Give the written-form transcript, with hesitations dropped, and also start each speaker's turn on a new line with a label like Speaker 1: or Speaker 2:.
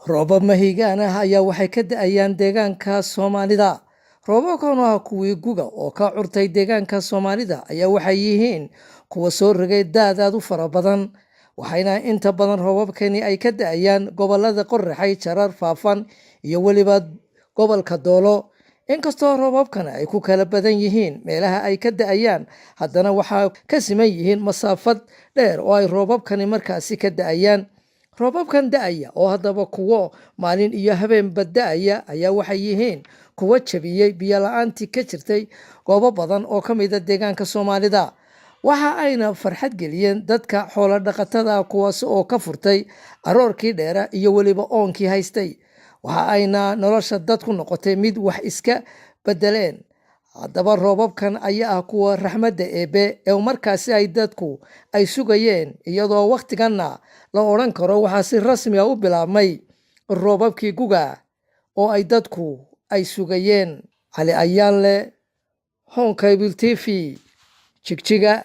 Speaker 1: Roobab mahiigaan ah ayaa waxay ka da'ayaan deegaanka Soomaalida. Roobabkan oo ah kuwii guga oo ka curtay deegaanka Soomaalida ayaa waxay yihiin kuwa soo rogay daad aad u fara badan, waxayna inta badan roobabkani ay ka da'ayaan gobolada Qorraxay, Jarar, Faafan iyo weliba gobolka Doolo. Inkastoo roobabkan ay ku kala badan yihiin meelaha ay ka da'ayaan, haddana waxaa ka siman yihiin masaafad dheer oo ay roobabkani markaasi ka da'ayaan. Roobabkan da'aya oo haddaba kuwo maalin iyo habeenba da'aya ayaa waxay yihiin kuwo jabiyey biyo la'aantii ka jirtay goobo badan oo ka mid ah deegaanka Soomaalida. Waxa ayna farxad geliyeen dadka xoolo dhaqatada ah, kuwaas oo ka furtay aroorkii dheera iyo weliba oonkii haystay. Waxa ayna nolosha dadku noqotay mid wax iska beddeleen. Haddaba roobabkan ayaa ah kuwa raxmadda Eebbe ee markaasi ay dadku ay sugayeen, iyadoo wakhtiganna la odhan karo waxaa si rasmi ah u bilaabmay roobabkii guga oo ay dadku ay sugayeen. Cali Ayaanle, Horn Cable TV, Jigjiga.